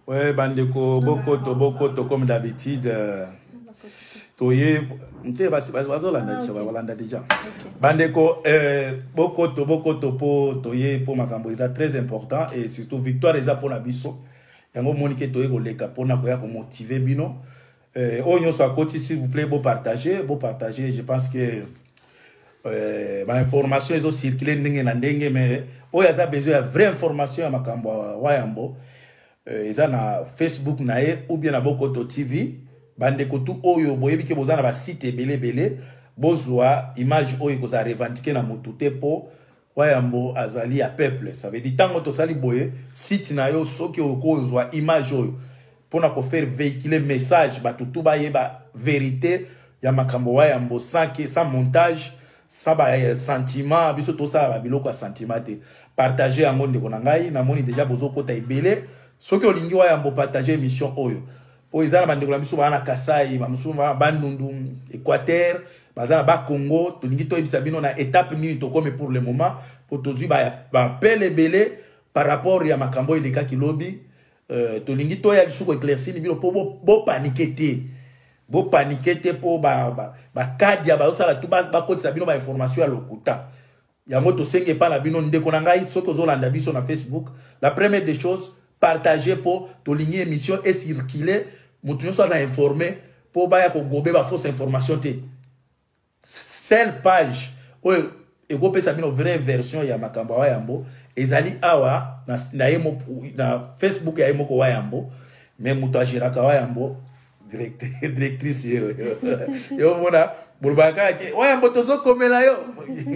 Ouais, bandeko, bokoto, bokoto, comme d'habitude. Toye, nte basi bazolanda déjà, balanda déjà. Bandeko, bokoto, bokoto po toye po makambo eza très important et surtout victoire eza pona biso. Yango moni ke toye koleka pona koya komotiver bino. Oyo nyonso akoti, s'il vous plaît, bo partager, bo partager. Je pense que bainformation ezocircule ndenge na ndenge, mais oyo aza besoin ya vraie information ya makambo ya Wayambo, eza na Facebook na ye ou bien na Bokoto TV. Bandeko tu oyo boyebi ke boza na basite ebele ebele, bozwa image oyo ekozala revendiqué na motu te, mpo Wayambo azali ya peuple. Ça veut dire, ntango tosali boye, site na yo, soki okozwa image oyo mpona kofaire véhiculer message, bato tu bayeba vérité ya makambo Wayambo sans montage, sans basentiment. Biso tosala babiloko ya sentiment te. Partage yango, ndeko na ngai. Namoni déjà bozokota ebele. Soki olingi Wayambo, partage émission oyo, po eza na bandeko na biso baa na Kasai, bamosusu baa na Bandundu, Équateur, baza na Bakongo. Tolingi toyebisa bino na étape nini tokomi pour le moment, po tozwi baappel ebele par rapport ya makambo oyo elekaki lobi. Tolingi toya lisusu koéclaircir bino mpo bopaniquer te, bopaniquer te, mpo bakadia bazosala tu bakotisa bino bainformation ya lokuta. Yango tosengi epai na bino, ndeko na ngai, soki ozolanda biso na Facebook, la première des choses, partage, mpo tolingi émission ecircule, motu nyonso aza informé, mpo baya kogobe bafausse information te. Seule page oyo ekopesa bino vraie version ya makambo ya Wayambo ezali awa na Facebook ya ye moko Wayambo. Mais moto agéraka Wayambo, directrice ye oyo. Yo omona bolobaka kaka ke Wayambo tozokomela yo,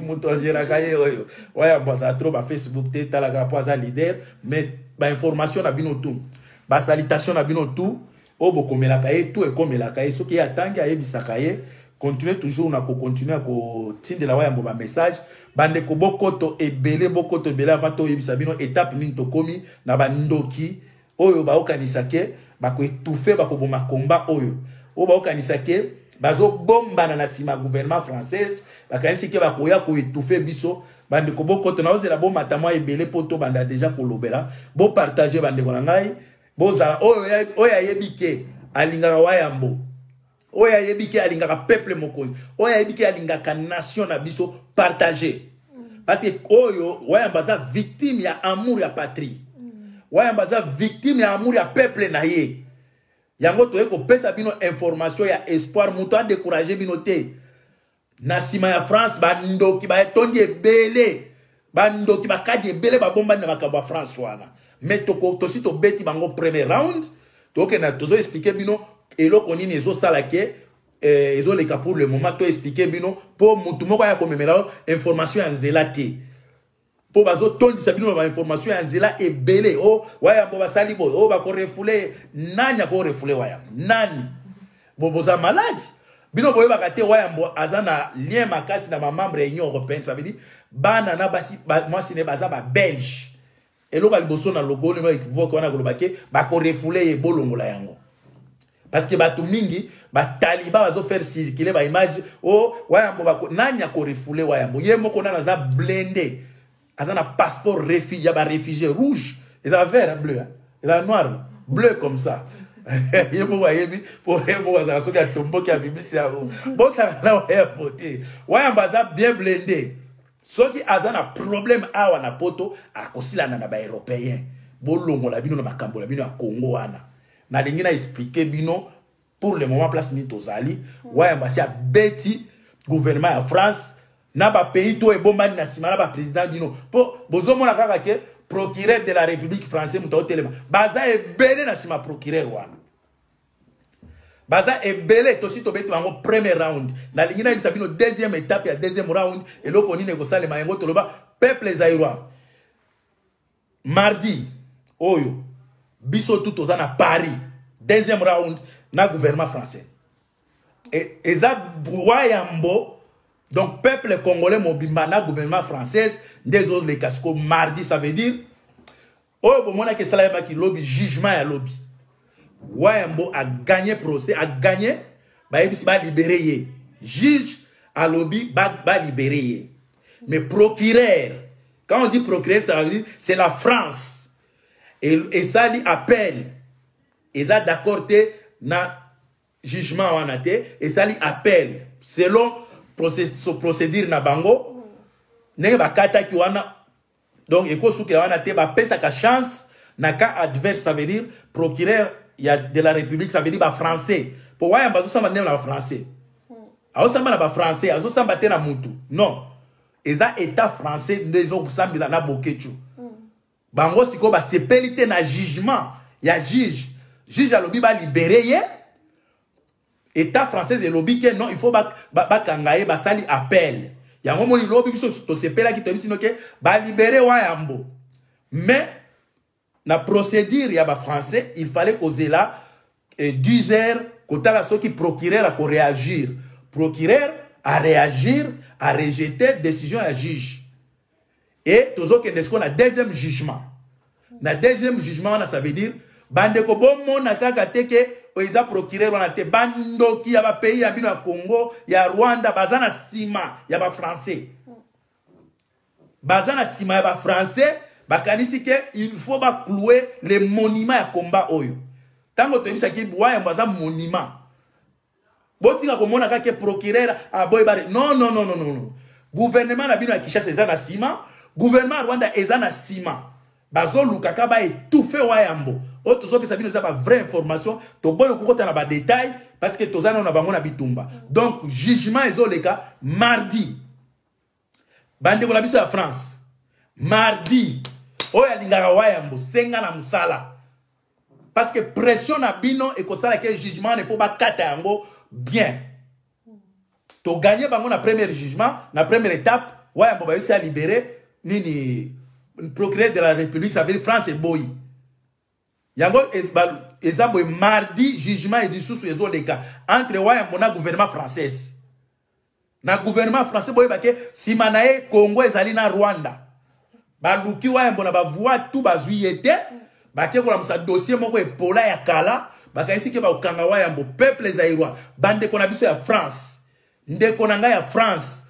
moto agéraka ye oyo. Wayambo azala trop bafacebook te, talaka mpo aza leader, mais bainformation na bino tu, basalutation na bino tu oyo bokomelaka ye tu, ekomelaka ye. Soki ye atangi, ayebisaka ye. Continue toujours na kocontinue ya kotindela Wayambo bamessage. Bandeko, bokoto ebele, bokoto ebele. Avant toyebisa bino étape nini tokomi na bandoki oyo baokanisa ke bakoétouffer, bakoboma komba oyo, oyo baokanisa ke bazobombana na nsima ya gouvernement française, bakanisi ke bakoya koétouffer biso. Bandeko, bokoto, naozela bomata mwa ebele mpo tobanda déjà kolobela. Bopartage, bandeko na ngai. Bozala oyo ayebi ke alingaka Wayambo, oyo ayebi ke alingaka peuple mokonzi, oyo ayebi ke alingaka nation na biso, partage, parce que oyo Wayambo aza victime ya amour ya patrie. Wayambo aza victime ya amour ya peuple na ye. Yango toye kopesa bino information ya espoir. Moto adécourage bino te. Na nsima ya France, bandoki baetondi ebele, bandoki bakadi ebele babombani na makambo ya France wana. Mais tosi tobeti bango premier round. Tokenda, tozoexpliquer bino eloko nini ezosala ke ezoleka pour le moment. Toexpliquer bino mpo motu moko aya komemela yo information ya nzela te, mpo bazotondisa bino na bainformation ya nzela ebele. O Wayambo basali boye, o bakorefouler. Nani akorefouler Wayambo? Nani? Bo boza malade bino, boyebaka te. Wayambo aza na lien makasi na bamembre ya Union européenne. Ça veut dire bana na basi mwasi ne baza babelge. Eloko ya liboso na lokolo équivoque wana, koloba ke bakorefouler ye, bolongola yango, parce que bato mingi bataliba bazofaire circuler baimage o Wayambo nani akorefouler Wayambo? Ye moko nani aza blindé, aza na passeport réfugié ya baréfugié rouge, eza vert, hein, bleu, hein? Eza noir, bleu comme ça. Ye moko ayebi, mpo ye moko azala soki atomboki, abimisi yango. Bosaka na Wayambo te. Wayambo aza bien blindé. Soki aza na problème awa na Poto, akosilana na baeuropéen. Bolongola bino na makambo na bino ya Congo wana. Nalingi na expliquer bino pour le moment place nini tozali. Wayambo asi abeti gouvernement ya France na bapays to ebombani na nsima na baprésident bino, mpo bozomona kaka ke procureur de la République français moto aotelema. Baza ebele na nsima procureur wana, baza ebele. Tosi tobeti bango premier round. Nalingi nayebisa bino deuxième étape ya deuxième round, eloko nini ekosalema. Yango toloba, peuple zaïrois, mardi oyo biso tu toza na Paris, deuxième round na gouvernement français. Eza Wayambo, donc peuple congolais mobimba na gouvernement française nde ezoleka siko mardi. Ça veut dire oyo bomonaki esalamaki lobi, jugement ya lobi, Wayambo agagné procès, agagné. Bayebisi balibérer ye, juge alobi balibérer ye. Mais procureur, quand on dit procureur, ça veut dire c'est la France esali appel. Eza d'accord te na jugement wana te, esali appel selon procédure na bango ndenge bakataki wana. Donc ekosukela wana te, bapesaka chance na cas adverse, ça veut dire procureur ya de la République, ça veut dire bafrançais, po Wayamba azosamba ndenge na bafrançais, azosamba na bafrançais, azosamba te na mutu. Non, eza État français nde ezokosambela na Boketshu. Bango sikoyo basepeli te na jugement ya juge. Juge alobi balibérer ye, État français elobi ke non, il faut bakanga ye. Basali appel. Yango moni lobi biso tosepelaki, toyebi sino ke balibérer Wayambo, mais na procédure ya bafrançais, il fallait kozela 10 heures, kotala soki procureur akoréagir. Procureur aréagir, arejeter décision ya juge et tozokende sikoyo na deuxième jugement. Na deuxième jugement wana, ça veut dire, bandeko, bomona kaka te ke eza procureur wana te. Bandoki ya bapays ya bino ya Congo, ya Rwanda, baza na nsima ya bafrançais, baza na nsima ya bafrançais. Bakanisi ke il faut baclouer le monument ya combat oyo. Ntango toyebisaki Wayambo aza monument, botika komona kaka procureur aboyi bare. Non, non, non, non, non. Gouvernement na bino ya Kinshasa eza na nsima, gouvernement ya Rwanda eza na nsima, bazolukaka baétouffer Wayambo. Oyo tozopesa bino eza bavrai information, toboyi kokota na badétail parce que toza nano na bango na bitumba. Donc jugement ezoleka mardi. Bandeko na biso ya France, mardi, oyo alingaka Wayambo, senga na mosala, parce que pression na bino ekosala ke jugement wana, ifo bakata yango bien. Togagner bango na premier jugement, na première étape. Wayambo bayebisi alibérer nini, procureur de la République, ça veut dire France, eboyi yango. Eza boye, mardi jugement lisusu ezoleka entre Wayambo na gouvernement française. Na gouvernement français, boyeba ke nsima na ye Congo ezali na Rwanda. Baluki Wayambo na bavoies tout, bazwi ye te. Bake kolamusa dossier moko epola ya kala, bakanisi ke bakokanga Wayambo. Peuple zaïrois, bandeko na biso ya France, ndeko na ngai ya France,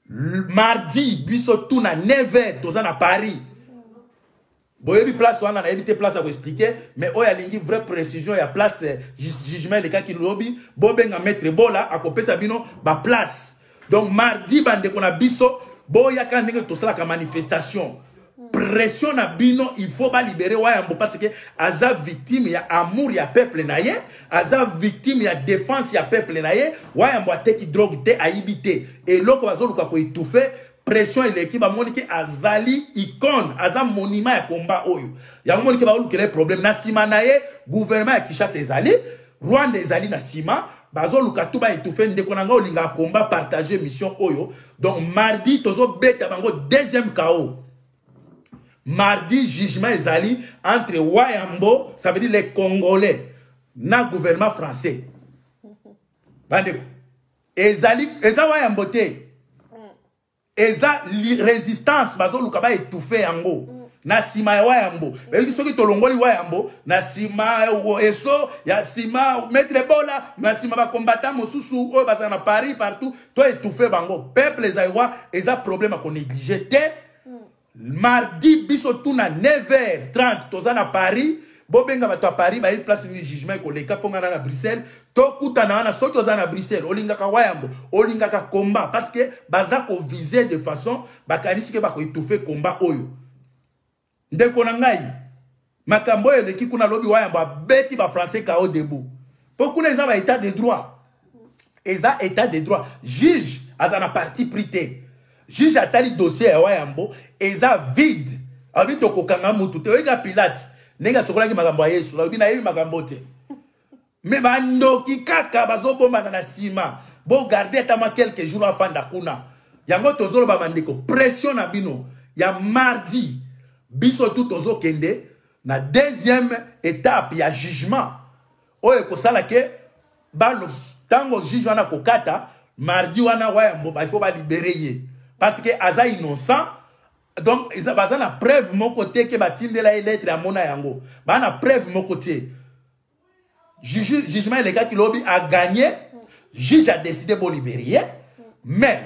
mardi biso tu na 9h toza na Paris. Boyebi place wana, nayebi te place ya koexpliquer, mais oyo alingi vraie précision ya place jugement elekaki lobi, bobenga maître Bola, akopesa bino baplace. Donc mardi, bandeko na biso, boyaka ndenge tosalaka manifestation. Pression na bino, il faut balibérer Wayambo, parce que aza victime ya amour ya peuple na ye, aza victime ya défense ya peuple na ye. Wayambo ateki drogue te, ayibi te. Eloko bazoluka koétouffer, pression eleki, bamoni ke azali icône, aza monument ya combat oyo. Yango moni ke baolukela ye problème. Na nsima na ye gouvernement ya Kinshasa ezali, Rwanda ezali na nsima, bazoluka tu baétouffer. Ndeko na ngai olingaka combat, partage mission oyo. Donc mardi tozobeta bango deuxième K.O. Mardi jugement ezali entre Wayambo, ça veut dire les Congolais, na gouvernement français. Bandeko, ezali eza Wayambo te, eza résistance bazoluka baétouffer yango. Na nsima ya Wayambo, bayoki soki tolongoli Wayambo, na nsima eso ya nsima maître Bola, na nsima bakombata mosusu oyo bazala na Paris, partout, to étouffer bango. Peuple zaïrois, eza problème ya konégliger te. Mardi biso tu na 9h30 toza na Paris. Bobenga bato ya Paris, bayebi place nini jugement ekoleka, mpo nga na Bruxelles. Tokutana wana. Soki oza na Bruxelles, olingaka Wayambo, olingaka combat, parce que baza koviser de façon bakanisi ke bakoétouffer combat oyo. Ndeko na ngai, makambo oyo eleki kuna lobi, Wayambo abeti bafrançais K.O. debout, mpo kuna eza ba état de droit, eza état de droit. Juge aza na parti pris te. Juge atali dossier ya Wayambo, eza vide. Alobi tokokanga mutu te. Oyika Pilate ndenge asokolaki makambo ya Yesu, alobi nayebi makambo te. Me bandoki kaka bazobombana na nsima, bogarder ata mwa quelques jours, afanda kuna. Yango tozoloba, bandeko, pression na bino ya mardi, biso tu tozokende na deuxième étape ya jugement oyo ekosala ke ntango juge wana kokata mardi wana, Wayambo il faut balibérer ye, parce que aza innocent. Donc baza na preuve moko te ke batindela ye lettre, amona yango, baza na preuve moko te. Jugement elekaki lobi, agagné, juge a décidé bolibérer ye, mais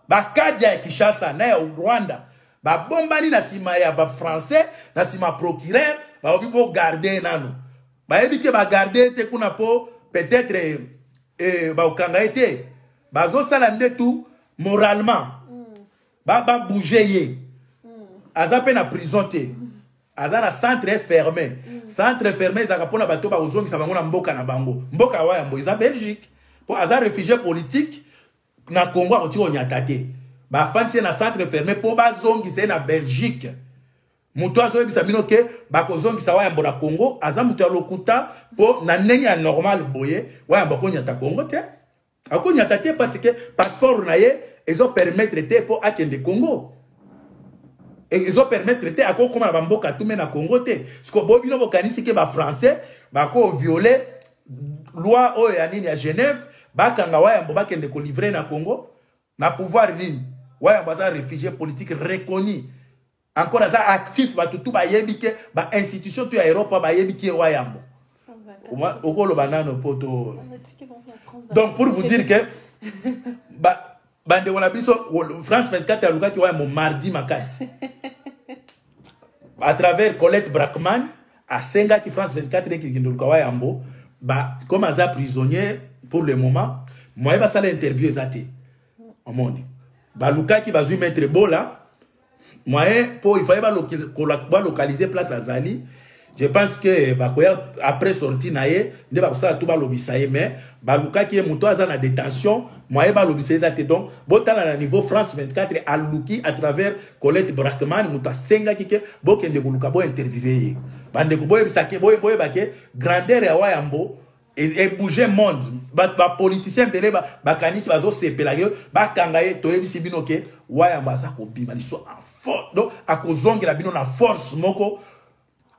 bakadi ya Kinshasa na ya Rwanda babombani na nsima ya bafrançais, na nsima procureur, balobi bogarder nano. Bayebi ke bagarde ye te kuna mpo peut-être eh, eh, bakokanga ye te. Bazosala nde tout moralement ba ba bouger ye. Aza mpe na prison te, aza na centre fermé. Centre fermé ezalaka mpona bato bakozongisa bango na mboka na bango. Mboka ya Wayambo eza Belgique, mpo aza réfugié politique na Congo, akoki konyata te. Bafandisi ye na centre fermé mpo bazongisa ye na Belgique. Moto azoyebisa bino ke bakozongisa Wayambo na Congo aza moto ya lokuta, mpo na ndenge ya normal boye Wayambo akonyata Congo te, akonyata te, parce que passeport na ye ezopermettre te mpo akende Congo, ezopermettre te akokóma na bamboka tume na Congo te. Siko bo bino bokanisi ke bafrançais bakovioler loi oyo ya nini, ya Genève, bakanga Wayambo, bakende kolivrer na Congo na pouvoir nini? Wayambo aza réfugié politique reconnu, encore aza actif. Bato tu bayebi ke bainstitution tu ya Europe bayebi ke Wayambo okoloba nano po to. Donc pour vous dire que bandeko na biso, France 24 alukaki Wayambo mardi makasi à travers Colette Braeckman. Asengaki France 24 ekekende luka Wayambo ba, comme aza prisonnier pour le moment, moye basala interview eza te. Omoni, balukaki, bazwi maître Bola, moyen mpo il fallait balocaliser place azali. Je pense que bakoya après sortie na ye nde bakosala tu balobisa ye, mais balukaki ye, moto aza na détention, moyen balobisa ye eza te. Donc botala na niveau France 24 aluki à travers Colette Braeckman, moto asengaki ke bokende koluka, bointerviewe ye. Bandeko, boyebisake, boyeba ke grandeur ya Wayambo ebouge monde. Bapoliticien ebele bakanisi bazosepela ye bakanga ye. Toyebisi bino ke Wayambo aza kobima liso en force, donc akozongela bino na force moko.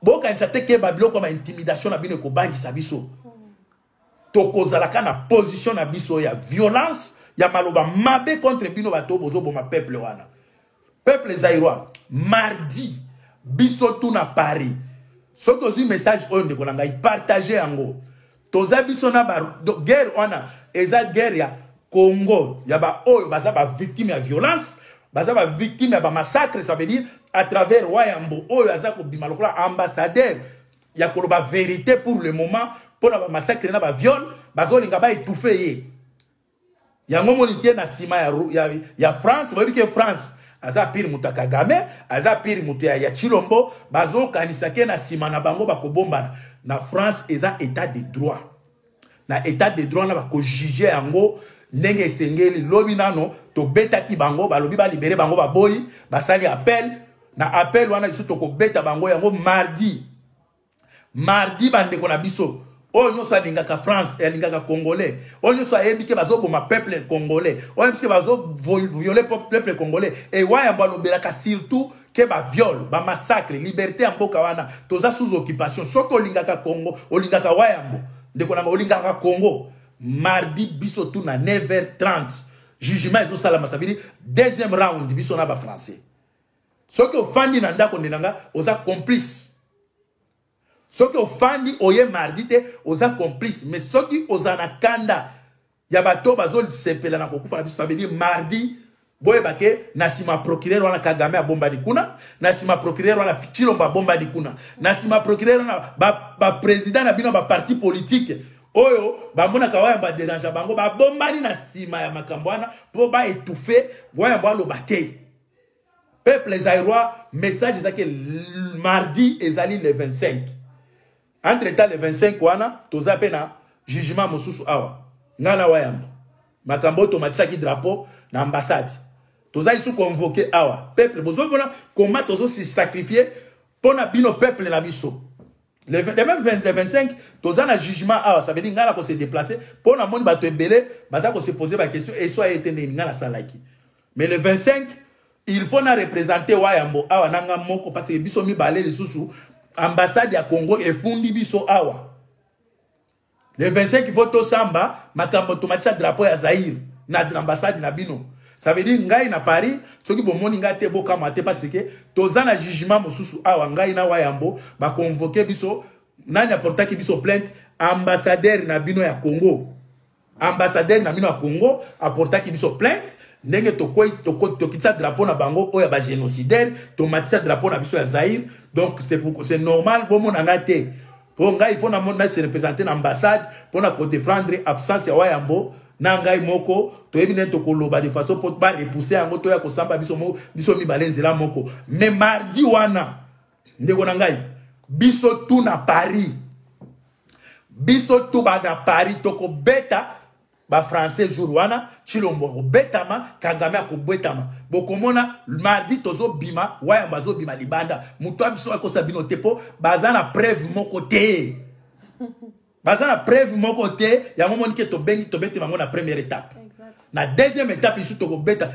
Bokanisa te ke babiloko ya baintimidation na bino ekobangisa biso. Tokozalaka na position na biso ya violence, ya maloba mabe contre bino bato bozoboma peuple wana, peuple zaïrois. Mardi biso tu na Paris. Soki ozwi message oyo, ndeko na ngai, partage yango. Toza biso na ba guerre wana, eza guerre ya Congo, ya baoyo baza bavictime ya violence, baza bavictime ya bamassacre. Ça veut dire à travers Wayambo oyo aza kobima lokola ambassadeur ya koloba vérité pour le moment mpona bamassacre na baviol, bazolinga baétouffe ye. Yango moni tie na nsima ya France. Boyebi ke France aza pire moto ya Kagame, aza pire moto ya Tshilombo. Bazokanisa ke na nsima na bango bakobombana. Na France eza état de droit. Na état de droit na bakojuge yango ndenge esengeli. Lobi nano tobetaki bango, balobi balibérer bango, baboyi, basali appel. Na appel wana lisusu tokobeta bango yango mardi. Mardi, bandeko na biso, oyo nyonso alingaka France, alingaka congolais, oyo nyonso ayebi ke bazoboma peuple congolais, oyo ayebi ke bazovioler peuple congolais, e Wayambo alobelaka surtout ke baviol, bamassacre, liberté ya mboka wana, toza sous occupation. Soki olingaka Congo, olingaka Wayambo, ndeko nanga, olingaka Congo, mardi biso tu na 9h30 jugement ezosalama. Ça veut dire deuxième round biso na bafrançais. Soki ofandi na ndako, nde nanga oza complice. Soki ofandi oye mardi te, oza complice. Mais soki oza na kanda ya bato bazosepela na kokufa na biso, ça veut dire mardi boyeba ke na nsima procureur wana Kagame abombani kuna, na nsima procureur wana Tshilombo abombani kuna, na nsima procureur wana baprésident na bino, baparti politique oyo bamonaka Wayambo adérange bango, babombani na nsima ya makambo wana mpo baétouffe Wayambo aloba te. Peuple zaïrois, message ezaki mardi ezali le 25. Entre temps, le 25 wana toza mpe na jugement mosusu awa, ngai na Wayambo, makambo oyo tomatisaki drapeau na ambassade, toza lisusu convoqué awa. Peuple, bozomona comment tozosi sacrifier mpo na bino, peuple na biso. Le même 20, le 25 toza na jugement awa. Ça veut dire ngai na kose déplacer mpo na moni bato ebele baza kose poser baquestion eso aye te ndenge ngai nasalaki. Mais le 25, il faut na représenter Wayambo awa nanga moko, parce que biso mibale lisusu ambassade ya Congo efundi biso awa. Le 25, il faut tosamba makambo tomatisa drapeau ya Zaire na ambassade na bino. Ça veut dire ngai na Paris, soki bomoni ngai te, bokama te, parce que toza na jugement mosusu awa, ngai na Wayambo, baconvoquer biso. Nani aportaki biso plainte? Ambassadeur na bino ya Congo. Ambassadeur na bino ya Congo aportaki biso plainte ndenge tokitisa drapeau na bango oyo ya bagénocidaire, tomatisa drapeau na biso ya Zaire. Donc c'est normal bomona ngai te. Oyo ngai, il faut na se représenter na ambassade mpona kodéfendre absence ya Wayambo. Na ngai moko, toyebi ndenge tokoloba de façon mpo barepousse yango, toya kosamba biso, biso mibale nzela moko. Mais mardi wana, ndeko na ngai, biso tu na Paris, biso tu bana Paris, tokobeta bafrançais jour wana. Tshilombo akobetama, Kagame akobetama. Bokomona mardi tozobima, Wayamba azobima libanda. Moto ya biso akosa bino te, mpo baza na preuve moko te, baza na preuve moko te. Yango moni ke tobengi, tobeti bango na première étape. Na deuxième étape lisusu tokobeta.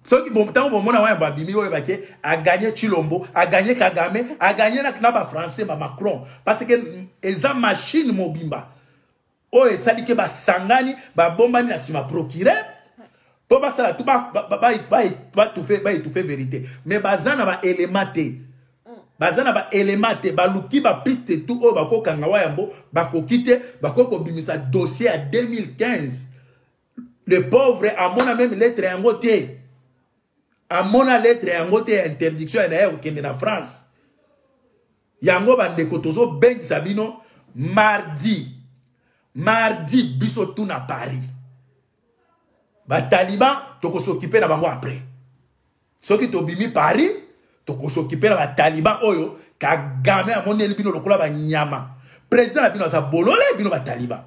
Soki ntango bomona Wayamba abimi, oyo bake aganye Tshilombo, aganye Kagame, aganye na bafrançais, bamacron, parce que eza machine mobimba oyo esali ke basangani, babombani na nsima procureur mpo basala tu baétouffe vérité. Mais baza na baélément te, baza na baélément te. Baluki bapiste tu oyo bakokanga Wayambo, bakoki te. Bakoki kobimisa dossier ya 2015. Le pauvre amona même lettre yango te, amona lettre yango te ya interdiction na ye kokende na France. Yango bandeko, tozobengisa bino mardi. Mardi biso tu na Paris. Bataliban, tokos'occuper na bango après. Soki tobimi Paris, tokos'occuper na bataliban oyo Kagame amoneli bino lokola banyama. Président na bino aza bolole. Bino bataliban,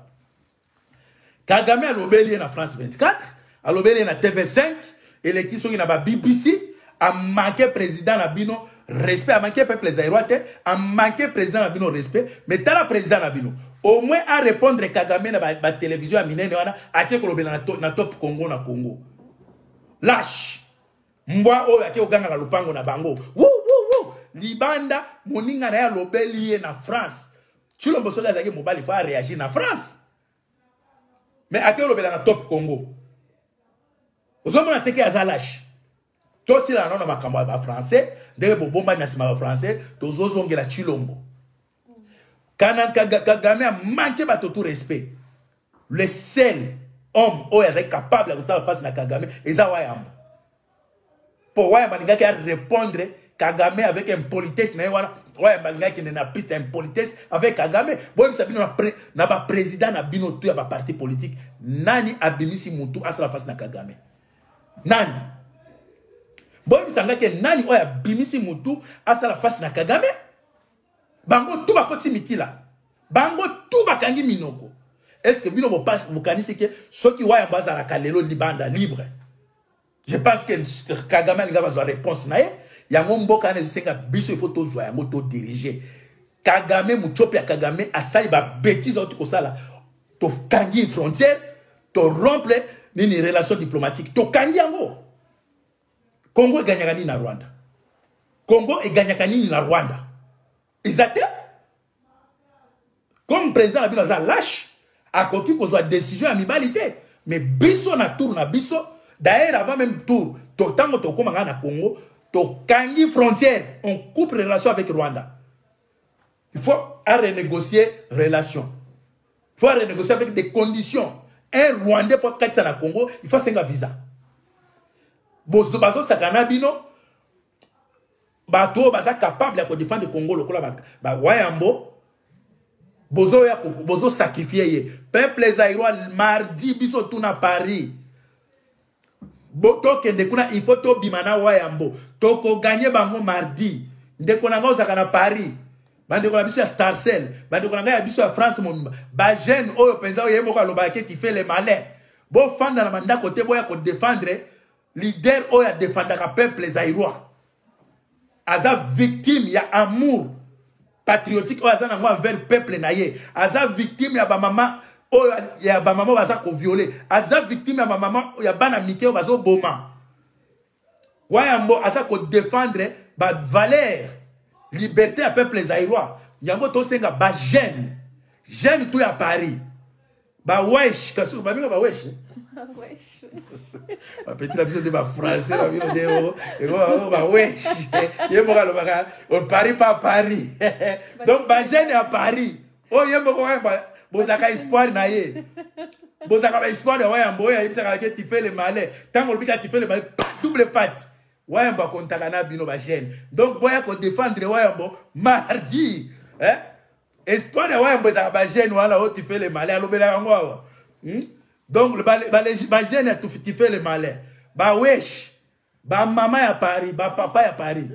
Kagame alobeli ye na France 24, alobeli ye na TV5, eleki soki na ba BBC. Amanke président na bino respect, amanke peuple zaïrois te, amanke président na bino respect. Mais tala président na bino, au moins à répondre Kagame na batélévision ya minene wana, ake kolobela na Top Congo na Congo. Lâche mbwa oyo ake koganga na lopango na bango wu wu wu libanda. Moninga na ye alobeli ye na France. Tshilombo soki azalaki mobali, faut aréagir na France, mais ake olobela na Top Congo. Ozomona te ke aza lâche? Tosila nano na makambo ya bafrançais, ndenge bobombani na nsima ya bafrançais. Tozozongela Tshilombo kana. Kagame amanke bato tout respect. Le seul homme oyo azali capable ya kosala face na Kagame eza Wayamba, mpo Wayamba alingaki arépondre Kagame avec impolitesse na ye wana. Wayamba alingaki kende na piste ya impolitesse avec Kagame. Boyebisa bino na baprésident na bino to ya baparti politique, nani abimisi mutu asala face na Kagame? Nani? Boyebisa nga ke nani oyo abimisi mutu asala face na Kagame? Bango tu bakoti mikila, bango tu bakangi minoko. Est ce que bino bokanisi ke soki Wayamba azalaka lelo libanda libre, je pense que Kagame alinga bazwa réponse na ye? Yango mboka wana ezosenga biso, il faut tozwa yango, todirige Kagame. Mutiopi ya Kagame asali babêtises auti kosala. Tokangi frontière, torompre nini, relation diplomatique, tokangi yango. Congo eganyaka nini na Rwanda? Congo eganyaka nini na Rwanda? Eza te. Comme président na bino aza lâche, akoki kozwa décision ya mibali te. Mais biso na tour na biso, d'ailleurs avant même tour, ntango tokóma kaka na Congo, tokangi frontière, on coupe relation avec Rwanda. Il faut à renégocier relation, il faut à renégocier avec des conditions. Un Rwandais po akatisa na Congo, il faut asenga visa. Bazosaka na bino. Bato oyo baza capable ya kodéfendre Congo lokola Bawayambo, bozoya bozosacrifie ye. Peuple zaïrois, mardi biso tuna Paris, tokende kuna. Il faut tobima na Wayambo, tokoganye bango mardi. Ndeko na ngai ozalaka na Paris, bandeko na biso ya Starcell, bandeko na ngai ya biso ya France mobimba, bajeune oyo mpenza oyo ye moko alobaka ke tu fais le malin, bofanda na bandako te, boya kodéfendre leader oyo adefendaka peuple zaïrois. Aza victime ya amour patriotique oyo aza nango envers peuple na ye. Aza victime ya bamama oyo, ya bamama oyo baza koviole. Aza victime ya bamama, ya bana mike oyo bazoboma. Wayambo aza kodéfendre bavaleur, liberté ya peuple zaïrois. Yango tosenga bajeune, jeune to ya Paris, bawesh, kasi babenga bawesh, bapeti na biso nde bafrançais na bino nde bawesh. Ye moko alobaka on parie pas Paris. Donc bajeune ya Paris oyo ye moko bozalaka espoir na ye, bozalaka baespoir ya Wayambo oyo ayebisaka ke tu fais le malin. Ntango olobi ka tu fais le malin, double patte. Wayambo akontaka na bino bajeune. Donc boya kodéfendre Wayambo mardi, eh? Espoir ya Wayambo ezalaka bajeune wana oyo tifele malin alobelaka yango awa. Donc bajeune ya tifele malin, bawesh, bamama ya Paris, bapapa ya Paris.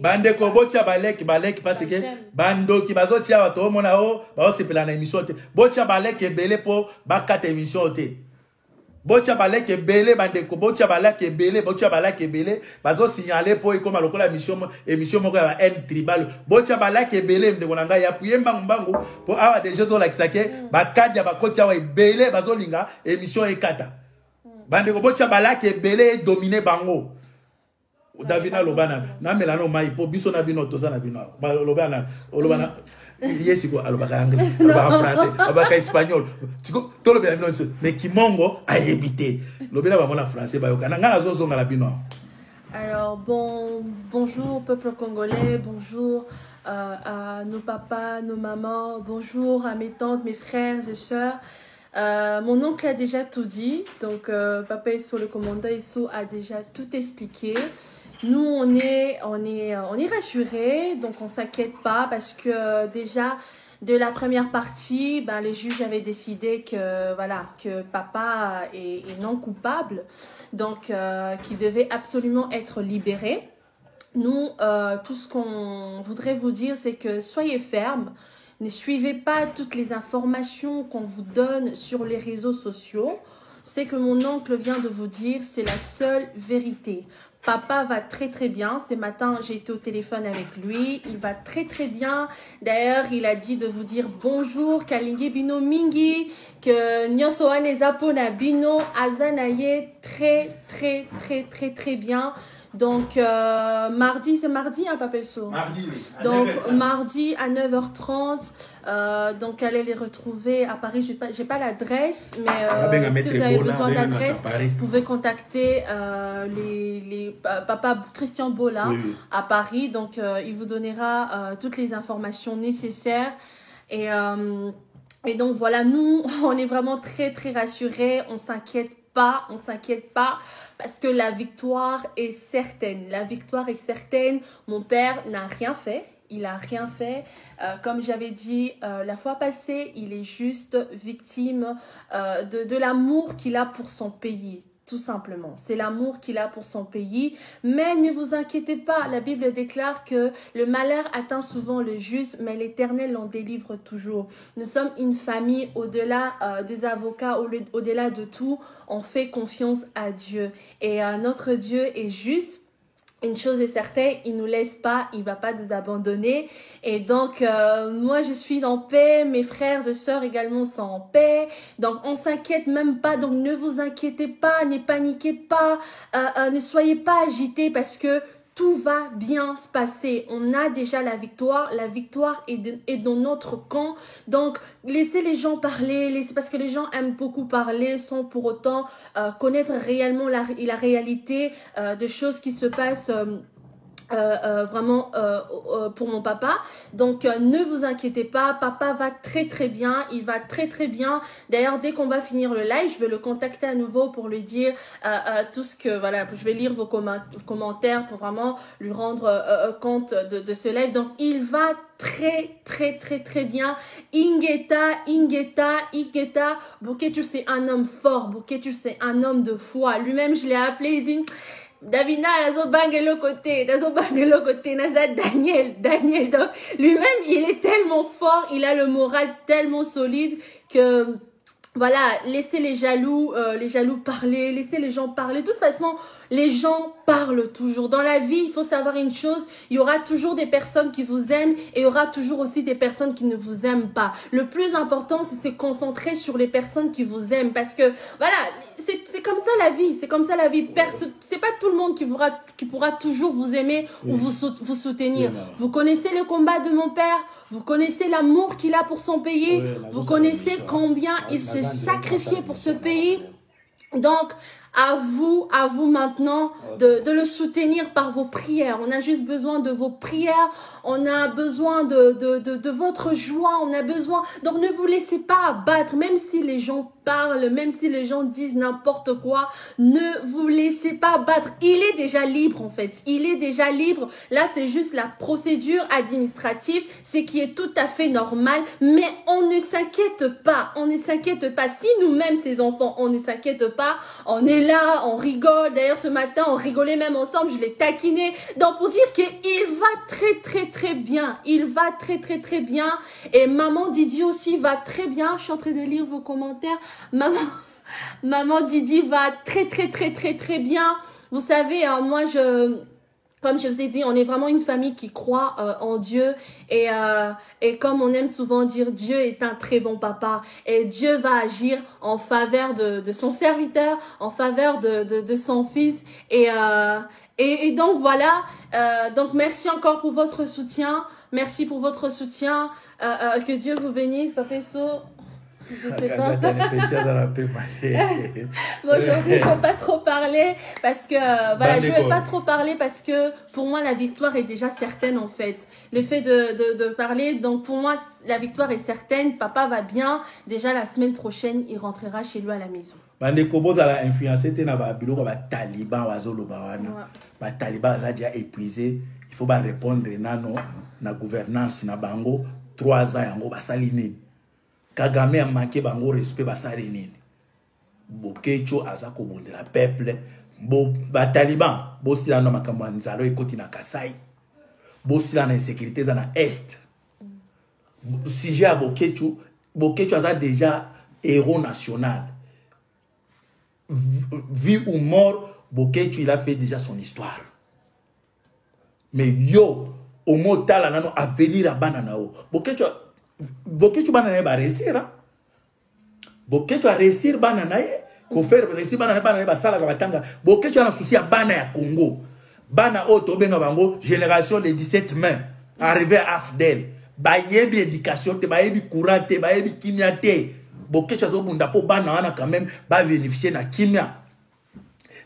Bandeko, botia balike, balike, parce que bandoki bazotia bato omona o baosepela na émission te. Botia balike ebele mpo bakata émission te. Botia balike ebele, bandeko, botia balike ebele, botia balike ebele. Bazosignale mpo ekóma lokola émission moko ya ba haine tribal. Botia balike ebele, ndeko na ngai, apuye mbangu mbangu, mpo awa deja ezolakisa ke bakadi ya bakoti awa ebele bazolinga émission ekata. Bandeko, botia balike ebele, edomine bango. Davina, aloba na namela no mai mpo biso na bino toza na bino awa. Aloba na, oloba na ye siko, alobaka anglais, alobaka français, alobaka espagnol. Siko tolobela bino biso, mais kimongo ayebi te. Lobela bango na français, bayoka na ngai, nazozonga na bino awa. Alors, bon, bonjour peuple congolais, bonjour à nos papas, nos mamans, bonjour à mes tantes, mes frères et sœurs. Mon oncle a déjà tout dit, donc papa Esso, le commandant Esso a déjà tout expliqué. Nous, on est rassurés, donc on s'inquiète pas parce que déjà, de la première partie, ben, les juges avaient décidé que, voilà, que papa est non coupable, donc qu'il devait absolument être libéré. Nous, tout ce qu'on voudrait vous dire, c'est que soyez fermes, ne suivez pas toutes les informations qu'on vous donne sur les réseaux sociaux. Ce que mon oncle vient de vous dire, c'est la seule vérité. Papa va très très bien. Ce matin, j'ai été au téléphone avec lui. Il va très très bien. D'ailleurs, il a dit de vous dire bonjour, qu'alingi bino mingi, que nyonso wana eza pona bino, aza na ye très très très très très bien. Donc, mardi, c'est mardi, hein, Papa Esso? Mardi, oui. À Donc, 9h30. Mardi à 9h30, donc allez les retrouver à Paris. J'ai pas l'adresse, mais Ah, ben, si maître vous avez Bola, besoin ben, d'adresse, à Paris. Vous pouvez contacter papa Christian Bola à Paris. Donc, il vous donnera toutes les informations nécessaires. Et donc, voilà, nous, on est vraiment très, très rassurés. On s'inquiète pas, on s'inquiète pas parce que la victoire est certaine. La victoire est certaine. Mon père n'a rien fait. Il a rien fait. Comme j'avais dit la fois passée, il est juste victime de l'amour qu'il a pour son pays. Tout simplement. C'est l'amour qu'il a pour son pays. Mais ne vous inquiétez pas. La Bible déclare que le malheur atteint souvent le juste, mais l'Éternel l'en délivre toujours. Nous sommes une famille au-delà des avocats, au-delà de tout. On fait confiance à Dieu. Et notre Dieu est juste. Une chose est certaine, il nous laisse pas, il va pas nous abandonner. Et donc, moi, je suis en paix, mes frères et sœurs également sont en paix. Donc, on s'inquiète même pas. Donc, ne vous inquiétez pas, ne paniquez pas, ne soyez pas agités parce que tout va bien se passer. On a déjà la victoire. La victoire est dans notre camp. Donc, laissez les gens parler. Laissez, parce que les gens aiment beaucoup parler sans pour autant connaître réellement la réalité des choses qui se passent. Vraiment pour mon papa. Donc ne vous inquiétez pas, papa va très très bien, il va très très bien. D'ailleurs, dès qu'on va finir le live, je vais le contacter à nouveau pour lui dire tout ce que, voilà, je vais lire vos commentaires pour vraiment lui rendre compte de ce live. Donc il va très très très très bien. Ingeta, Ingeta, Ingeta. Boketshu, c'est un homme fort. Boketshu, c'est un homme de foi. Lui-même, je l'ai appelé, il dit: Davina, nazo côté, nazo côté, naza Daniel, Daniel. Donc, lui-même, il est tellement fort, il a le moral tellement solide que, voilà, laissez les jaloux parler, laissez les gens parler. De toute façon, les gens parlent toujours. Dans la vie, il faut savoir une chose, il y aura toujours des personnes qui vous aiment et il y aura toujours aussi des personnes qui ne vous aiment pas. Le plus important, c'est se concentrer sur les personnes qui vous aiment parce que, voilà, c'est comme ça la vie, c'est comme ça la vie. C'est pas tout le monde qui pourra toujours vous aimer ou vous soutenir. Vous connaissez le combat de mon père, vous connaissez l'amour qu'il a pour son pays, Oui, la vous vous connaissez avez dit ça. combien il la s'est grande sacrifié grande pour ce grande pays. Donc, À vous maintenant de le soutenir par vos prières. On a juste besoin de vos prières. On a besoin de votre joie. On a besoin. Donc ne vous laissez pas abattre, même si les gens parlent, même si les gens disent n'importe quoi. Ne vous laissez pas abattre. Il est déjà libre en fait. Il est déjà libre. Là, c'est juste la procédure administrative, ce qui est tout à fait normal. Mais on ne s'inquiète pas. On ne s'inquiète pas. Si nous-mêmes, ces enfants, on ne s'inquiète pas, on est là, on rigole. D'ailleurs, ce matin, on rigolait même ensemble. Je l'ai taquiné. Donc, pour dire qu'il va très, très, très bien. Il va très, très, très bien. Et maman Didi aussi va très bien. Je suis en train de lire vos commentaires. Maman Didi va très, très, très, très, très bien. Vous savez, hein, moi, comme je vous ai dit, on est vraiment une famille qui croit en Dieu. Et comme on aime souvent dire, Dieu est un très bon papa. Et Dieu va agir en faveur de son serviteur, en faveur de son fils. Et donc, voilà. Donc, merci encore pour votre soutien. Merci pour votre soutien. Que Dieu vous bénisse, Papa So. Je sais pas. Aujourd'hui, je ne vais pas trop parler parce que voilà, je vais pas trop parler parce que pour moi, la victoire est déjà certaine en fait. Le fait de parler, donc pour moi, la victoire est certaine. Papa va bien. Déjà la semaine prochaine, il rentrera chez lui à la maison. Bandeko, bozala influencé te na babiloko bataliban bazoloba wana. Bataliban baza déjà épuisé. Il faut barépondre nano na gouvernance na bango 3 ans yango basali nini. Kagame amanquer bango respect, basali nini. Boketshu aza kobundela peuple. Bo bataliban, bosila na makambo ya nzala ekoti na Kasai, bosila na insécurité eza na Est. Sujet ya Boketshu, Boketshu aza déjà héros national. Vie ou mort, Boketshu, il a fait déjà son histoire. Mais yo omotala nano avenir ya bana na yo. Boketshu, Boketshu, bana na ye baréussir. Boketshu aréussir bana na ye, kofaire réussir bana na ye. Bana na ye basalaka, batanga. Boketshu ana souci ya bana ya Congo, bana oyo tobenga bango génération le 17 mai arrivé à AFDL. Bayebi éducation te, bayebi courant te, bayebi kimia te. Boketshu azobunda mpo bana wana quand même babénéficie na kimia.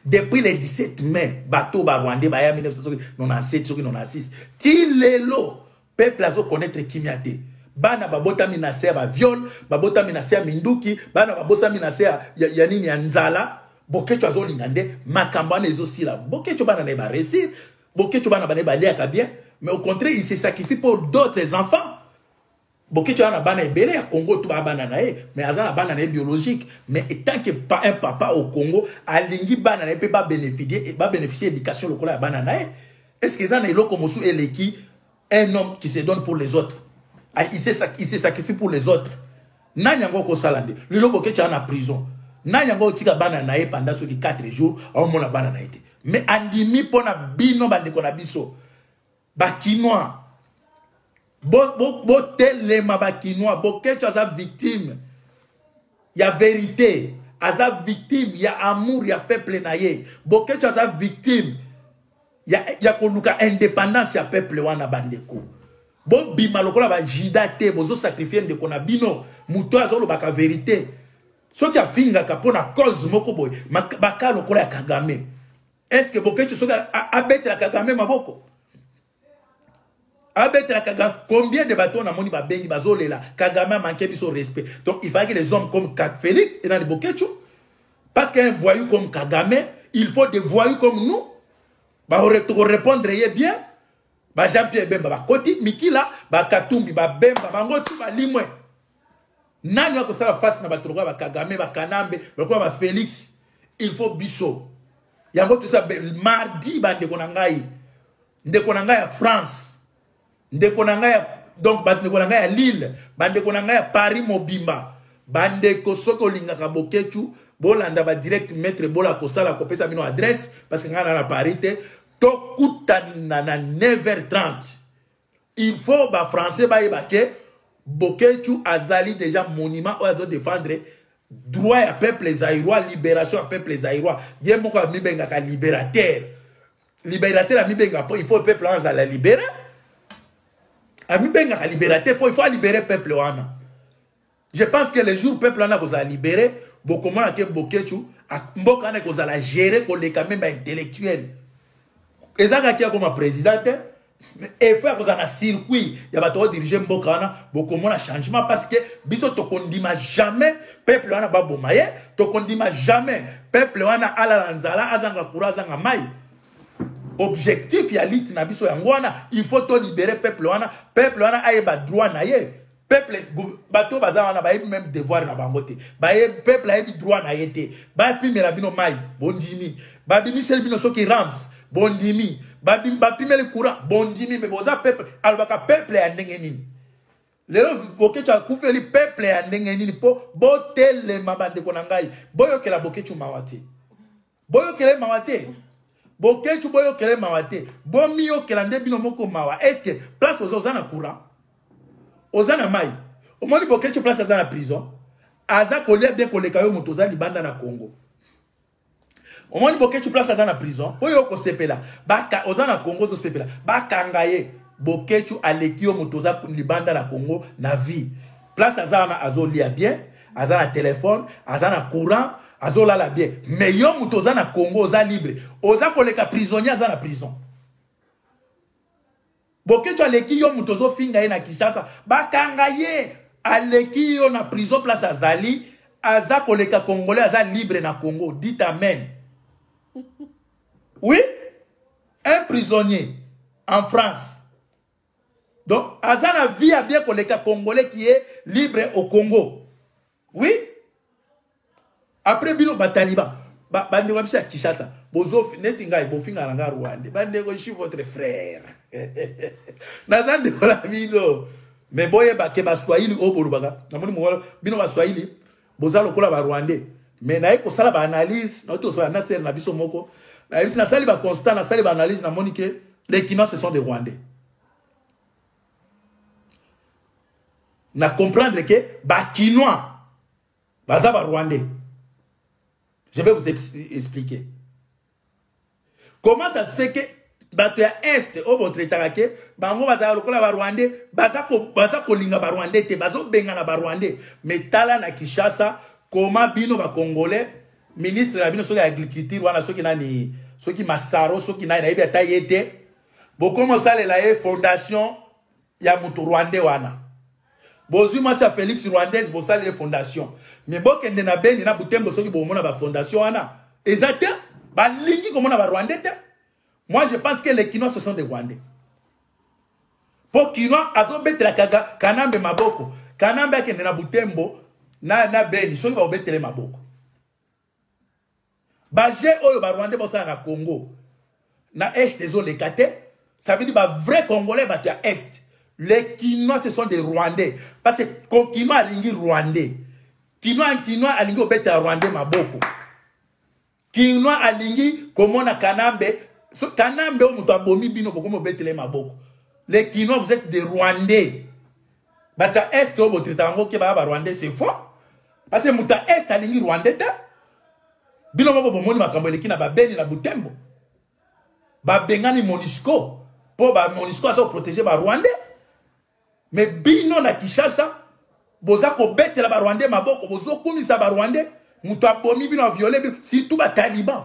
Depuis le 17 mai, bato barwandais baya 1997 soki 96 ti lelo, peuple azoconnaître kimia te. Bana babotami na se ya baviol, babotami na se ya minduki, bana babosami na se ya nini, ya nzala. Boketshu azolinga nde makambo wana ezosila. Boketshu, bana na ye baréussir. Boketshu, bana bana ye baliaka bien. Mais au contraire, il se sacrifie pour d'autres enfants. Boketshu aza na bana ebele ya Congo, to baa bana na ye, mais aza na bana na ye biologique. Mais tant que pas un papa au Congo alingi bana na ye mpe babénéficie éducation lokola ya bana na ye. Est ce que eza na eloko mosusu eleki un homme qui se donne pour les autres? Ah, il se sacrifie pour les autres. Nani yango okosala nde lelo Boketshu aza na prison? Nani yango otika bana na ye pendant soki 4 jours, aomona bana na ye te? Mais andimi mpo na bino, bandeko na biso bakinois. Botelema bakinois. Boketshu aza victime ya vérité, aza victime ya amour ya peuple na ye. Boketshu aza victime ya koluka indépendance ya peuple wana. Bandeko, bobima lokola bajida te. Bozosacrifier ndeko na bino, moto azolobaka vérité. Soki afingaka mpo na cause moko boye, baka lokola ya Kagame, est ce que Boketshu soki abetela Kagame maboko, abetela Kagame? Combien de bato namoni babengi, bazolela Kagame amanquer biso respect? Donc il fallait que les hommes comme Félix et nani, Boketshu, parce qu'un voyou comme Kagame, il faut des voyous comme nous barépondre ye bien. Ba Jean-Pierre Bemba bakoti mikila, bakatumbi, babemba, bango tu balimwe. Nani akosala face na bato lokola bakagame, bakanambe, lokola bafélix? Il faut biso yango tosa mardi. Bandeko na ngai, ndeko na ngai ya France, ndeko na ngai ya, donc bandeko na ngai ya Lille, bandeko na ngai ya Paris mobimba, bandeko, soki olingaka Boketshu, bolanda badirect. Maître Bola kosala kopesa bino adresse parce que ngai na Paris te. Tokutana na 9h30. Il faut bafrançais bayeba ke Boketshu azali déjà monument oyo azodéfendre droit ya peuple zaïrois, libération ya peuple zaïrois. Ye moko amibengaka libérateur. Libérateur amibengaka mpo il faut peuple wana azala libéré. Amibengaka libérateur mpo il faut alibérer peuple wana. Je pense que le jour peuple wana kozala libéré, Bokomona ke Boketshu mboka wana ekozala gere koleka meme ba intellectuel. Eza kaka akoma président te, effet ya kozala na circuit ya bato oyo dirige mboka wana. Bokomona changement, parce que biso tokondima jamais peuple wana baboma ye, tokondima jamais peuple wana alala nzala, azanga courant, azanga mai. Objectif ya lutte na biso yango wana. Il faut tolibérer peuple wana, peuple wana ayeba droit na ye. Peuple, bato baza wana bayebi même devoir na bango te. Peuple ayebi droit na ye te. Bapimela bino mai, bondimi. Babimiseli bino soki ramps, bondimi. Bapimeli courant, bondimi. Me boza peuple, alobaka peuple ya ndenge nini? Lelo Boketshu akufeli peuple ya ndenge nini? Mpo botelema, bandeko na ngai, boyokela Boketshu mawa te, boyokela mawa te. Boketshu, boyokela mawa te, bomiyokela nde bino moko mawa. Est-ce place oza, oza na courant, oza na mai? Omoni Boketshu, place aza na prison, aza kolia bien koleka yo moto oza libanda na Congo. Omoni Boketshu, place aza na prison, mpo yo kosepela oza na Congo, ozosepela bakanga ye. Boketshu aleki yo moto oza libanda na Congo na vie. Place aza wana, azolia bien, aza na telefone, aza na courant, azolala bien. Mais yo moto oza na Congo, oza libre, oza koleka prisonnier aza na prison. Boketshu aleki yo moto ozofinga ye na Kinshasa, bakanga ye. Aleki yo na prison. Place azali, aza koleka Congolais aza libre na Congo. Dites amen. Oui, un prisonnier en France, donc aza na vie ya bien koleka Congolais qui est libre au Congo. Oui, après bino bataliban, bandeko na biso ya Kinshasa, bozo neti ngai, bofingaka na ngai Rwanda. Bandeko, je suis votre frère, naza ndeko na bino. Me boyeba ke Baswahili oyo bolobaka, namoni mokolo bino Baswahili boza lokola Barwandais. Me naye kosala baanalyse, nauti kosala na sere na biso moko, nayebisi, nasali baconstat, nasali baanalyse, namoni ke les Kinois, ce sont des Rwandais. Na comprendre ke Bakinois baza Barwandais. Je vais vous expliquer comment ça se fait que bato ya Est oyo botraitaka ke bango bazala lokola Barwandais, baza kolinga Barwandais te, bazobengana Barwandais. Mais tala na Kinshasa, koma bino Bacongolais, ministre na bino soki ya agriculture wana, soki nani, soki Masaro, soki nani, nayebi ata ye te, bokoma osalela ye fondation ya moto rwandais wana. Bozwi mwasi ya Félix, rwandaise, bosali ye fondation. Me bokende na Beni, na Butembo, soki bomona bafondation wana eza te. Balingi komona Barwandais te. Moi, je pense que les Kinois, ce sont des Rwandais, mpo Kinois azobetela Kanambe maboko. Kanambe akende na Butembo, na Beni, soki bakobetele maboko. Baje oyo Barwandais bosala na Congo, na Est, ezoleka te. Ça veut dire bavrai Congolais, bato ya Est, les Kinois, ce sont des Rwandais, parce que Kinois alingi Rwandais. Kinois, Kinois alingi obetela Rwandais maboko. Kinois alingi komona Kanambe. So, Kanambe oyo moto abomi bino, bokomi obetela ye maboko. Les Kinois, vous êtes des Rwandais. Bato ya Est oyo botraitaka yango ke baya Barwandais, c'est faux, parce que moto ya Est alingi Rwandais te. Bino moko bomoni makambo eleki na Babeni, na Butembo. Babengani MONUSCO mpo baMONUSCO aza koprotéger Barwandais. Me bino na Kinshasa, boza kobetela Barwandais maboko, bozokumisa Barwandais, moto abomi bino, aviole bino, surtout bataliban.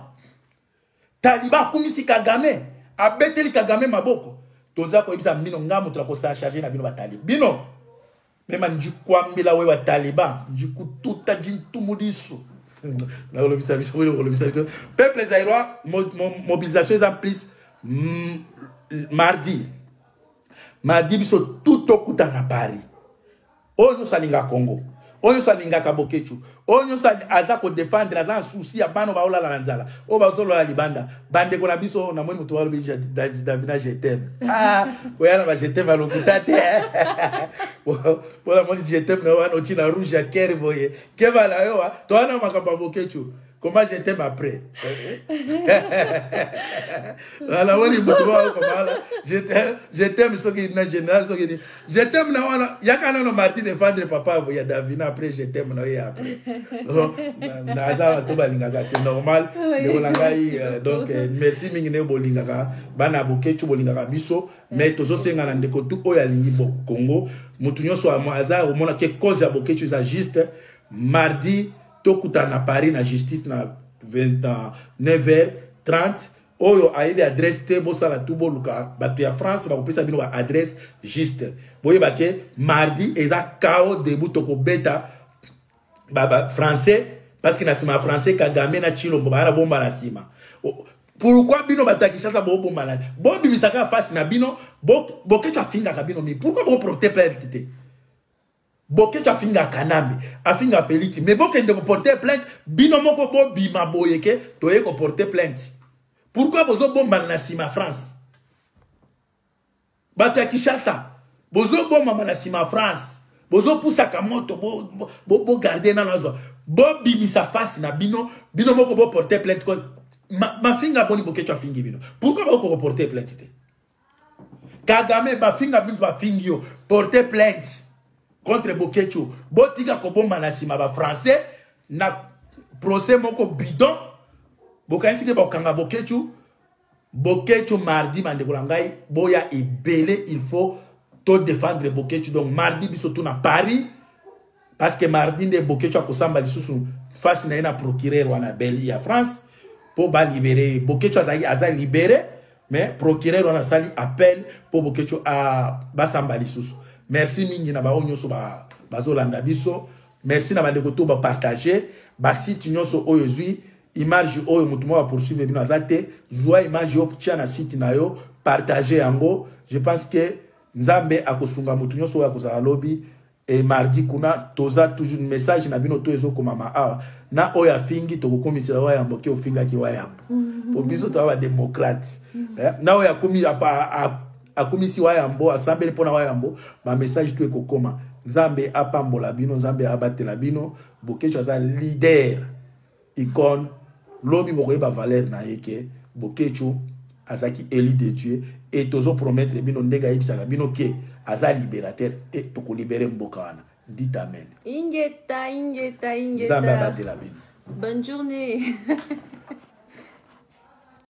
Taliban akumisi Kagame, abeteli Kagame maboko. Toza koyebisa bino, nga moto akosala charge na bino bataliban. Bino mema njikwambila we bataliban, njikututa jintumulisu. Nakolobisa biso, kolobisa biso peuple zaïrois. Mobilisation eza plus mardi. Mardi, biso tout tokuta na Paris. Oyo nyonso alingaka Congo, oyo nyonso alingaka Boketshu, oyo nyonso aza kodéfendre, aza na souci ya bana baolala na nzala, oyo bazolola libanda, bandeko na biso. Namoni moto balobi Davina, je t'aime. Ah, koya na ba je t'aime alokuta te, mpo namoni je t'aime na wana oti na rouge ya kere boye. Keba na yo, towana makambo ya Boketshu. Comment je t'aime après? Voilà, woni mutu wa je t'aime, je t'aime, soki na général, soki ni je t'aime na wana. Yaka nano mardi défendre papa ya Davina, après je t'aime na ye après. Naza bato balingaka, c'est normal, ndeko na ngai. Donc merci mingi ndenge bolingaka bana Boketshu, bolingaka biso. Mais tozosenga na ndeko tu oyo alingi Congo, motu nyonso aza komona ke cause ya Boketshu eza juste, mardi. Tokutana na Paris na justice na 9h30. Oyo ayebi adresse te, bosala tu, boluka bato ya France, bakopesa bino ba adresse juste. Boyeba ke mardi eza chaos debout, tokobeta ba, ba français, parce que na nsima ya français Kagame na Tshilombo baya na bomba na nsima. Pourquoi bino bato ya Kinshasa bobombana? Bobimisaka face na bino. Boketshu afingaka bino mingi, pourquoi boporte plainte te? Boketshu afingaka Kanambe, afinga Félix, mais bokende koporte plainte bino moko, bobima boye ke toye koporte plainte. Pourquoi bozobombana na nsima France? Bato ya Kinshasa, bozobombama na nsima France, bozopusaka moto, bogarde nano azwa, bobimisa face na bino, bino moko boporte plainte. Mafinga boni Boketshu afingi bino, pourquoi boko koporte plainte te? Kagame, bafinga bino, bafingi yo, porte plainte contre Boketshu. Botika kobomba na nsima bafrançais na procès moko bidon. Bokanisi ke bakokanga Boketshu? Boketshu mardi, bandeko na ngai, boya ebele, il faut to défendre Boketshu. Donc mardi biso tu na Paris, parce que mardi nde Boketshu akosamba lisusu face na ye na procureur wana beli ya France mpo balibere ye. Boketshu azali aza libéré, mais procureur wana asali appel mpo Boketshu basamba lisusu. Merci mingi na baoyo nyonso bazolanda biso. Merci na bandeko to bapartage basite nyonso oyo ezwi image oyo. Motu moko apoursuivre bino aza te. Zwa image oyo, tia na site na yo, partage yango. Je pense que Nzambe akosunga motu nyonso oyo akozala lobi e mardi kuna. Toza toujours message na bino to ezokomama awa na oyo afingi, tokokomisela Wayambo ke ofingaki Wayambo, po biso toza badémocrate. Na oyo akomi akomisi Wayambo, asambeli mpona Wayambo, bamessage to ekokoma. Nzambe apambola bino, Nzambe abatela bino. Boketshu aza leader, icône. Lobi bokoyeba valeur na ye ke Boketshu azalaki élu de Dieu et tozopromettre bino ndenge ayebisaka bino ke aza libérateur e tokolibere mboka wana. Ndita amen. Ingeta, ingeta, ingeta. Nzambe abatela bino. Bonne journée.